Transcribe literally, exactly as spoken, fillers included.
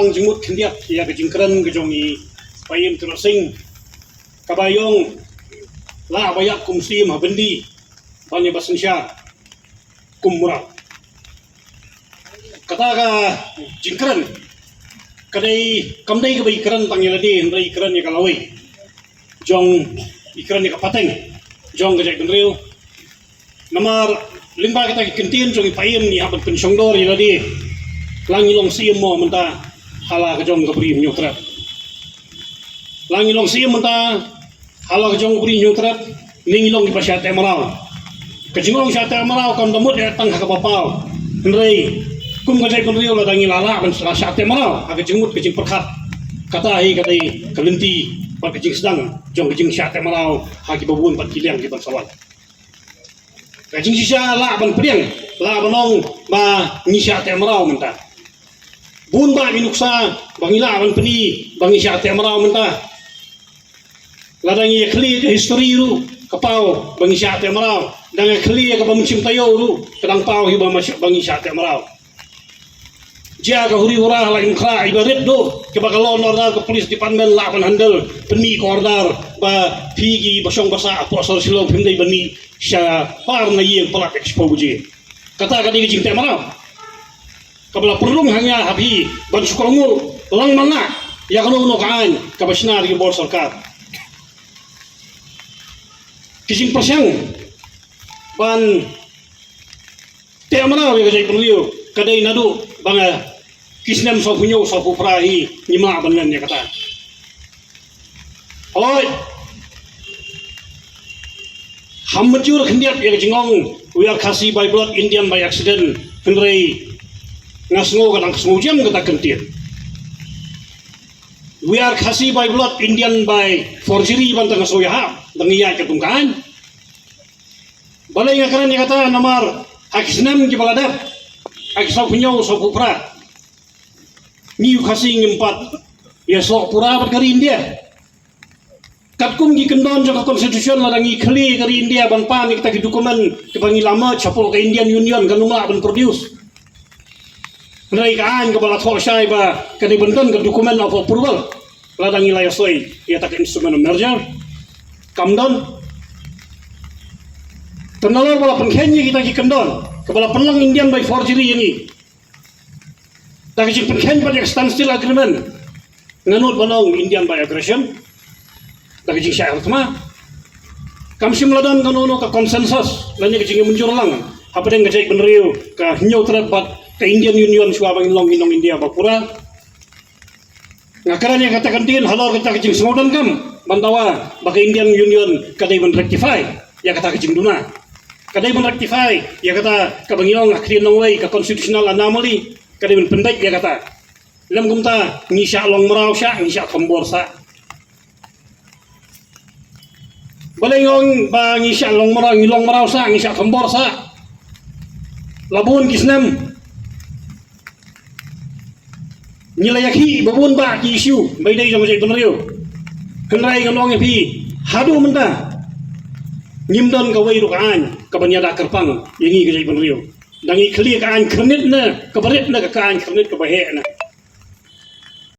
Ang jingmut khyndiat ïa ka jingkren ka jong i Paiem Tirot Sing, kaba ïong la ba ïap kum syiem ha byndi ban ïa ba synshar kum mraw. Kata ka jingkren ka dei, kam dei kaba i kren tang ïa lade, hynrei i kren ïa ka lawei jong, i kren ïa ka pateng jong ka jaitbynriew. Namar lyngba kata ki kyntien jong i Paiem ngi hap ban pynshongdor ïa lade. La ngi long syiem mo mynta ha la ka jong ka Bri Hynñiewtrep. La ngi long syiem mynta ha la ka jong ka Bri Hynñiewtrep, ne ngi long kiba shah teh mraw. Ka jinglong shah teh mraw kam da mut ïa tang ha kaba paw. Hynrei kum ka jaitbynriew lada ngi la lah ban shah teh mraw ha ka jingmut ka jingpyrkhat, kata hi ka dei ka lynti bad ka jingsdang jong ka jingshah teh mraw ha kiba bun bad ki liang kiban sa wan. Ka jingshisha lah ban pdiang, lah ban ong ba ngi shah teh mraw mynta. Bun ba ngi nuksa ba ngi lah ban pyni ba ngi shah teh mraw mynta. Lada ngi ïa khlieh ka history ruh ka paw ba ngi shah teh mraw. Da ngi khlieh ïa kaba mynsiem taïew ruh ka dang paw hi ba ma-, ba ngi shah teh mraw. Jia ka huri hura ha la im khla iba rit duh kiba ka law and order ka police department lah ban handle, pynmih ka order ba phi kiba shong ba sah hapoh sor Shillong phim dei ban mih sha par na ïing palat ïa ka shiphew baje. Kata ka dei ka jingteh mraw kaba la pynrung ha nga ha phi ban shu kohnguh lang man la ïa kano kano ka aiñ kaba shna da ki bor sorkar. Ki jingpyrshang ban teh mraw ïa ka jaitbynriew ka dei naduh ba nga ki snem sawphew hynñiew sawphew phra hi ngim lah ban len ïa kata. Hooid, ham mynjur khyndiat ïa ka jingong "We are Khasi by blood, Indian by accident", hynrei nga sngew ka dang sngewjem kata ka kyntien. "We are Khasi by blood, Indian by forgery", ban tang nga sngew ïahap dang ïa ka tungkan. Balei nga kren ïa kata? Namar ha ki snem kiba la dep, ha ki sawphew hynñiew sawphew phra, ngi u Khasi ngim pat ïasoh pura bad ka ri India. Katkum ki kyndon jong ka constitution, lada ngi khlieh ka ri India ban pan ïa kita ki document kiba ngi la merge hapoh ka Indian Union, kan ym lah ban produce. Hynrei ka aiñ kaba la thoh shai ba ka dei ban don ka document of approval lada ngi la ïasoi ïa kata ka instrument of merger, kam don. Te nalor ba la pynkheiñ ïa kita ki kyndon kaba la pynlong Indian by forgery ïa ngi, da ka jingpynkheiñ pat ïa ka standstill agreement, nga nud ban ong Indian by aggression, da ka jingshah ïa ka thma. Kam shym la don kano kano ka consensus lane ka jingmynjur lang hapdeng ka jaitbynriew ka Hynñiewtrep bad ka Indian Union shuwa ba ngin long ki nong India ba pura. Nga kren ïa kata ka ktien halor kata ka jingsngewdonkam ban dawa ba ka Indian Union ka dei ban rectify ïa kata ka jingduna. Ka dei ban rectify ïa kata kaba ngi ong ha ka ktien nongwei ka constitutional anomaly, ka dei ban pynbeit ïa kata. Lem kumta ngi shah long mraw shah, ngi shah thombor shah. Balei nga ong ba ngi shah long mraw, ngi long mraw shah, ngi shah thombor shah? La bun ki snem ngi la ïakhih ba bun bah ki issue ba ïadei jong ka jaitbynriew. Hynrei ngan ong ïa phi, haduh mynta ngim don kawei ruh ka aiñ kaban ïada kyrpang ïa ngi ka jaitbynriew. Da ngi khlieh ka aiñ khyrnit na kaba rit na ka aiñ khyrnit kaba heh na.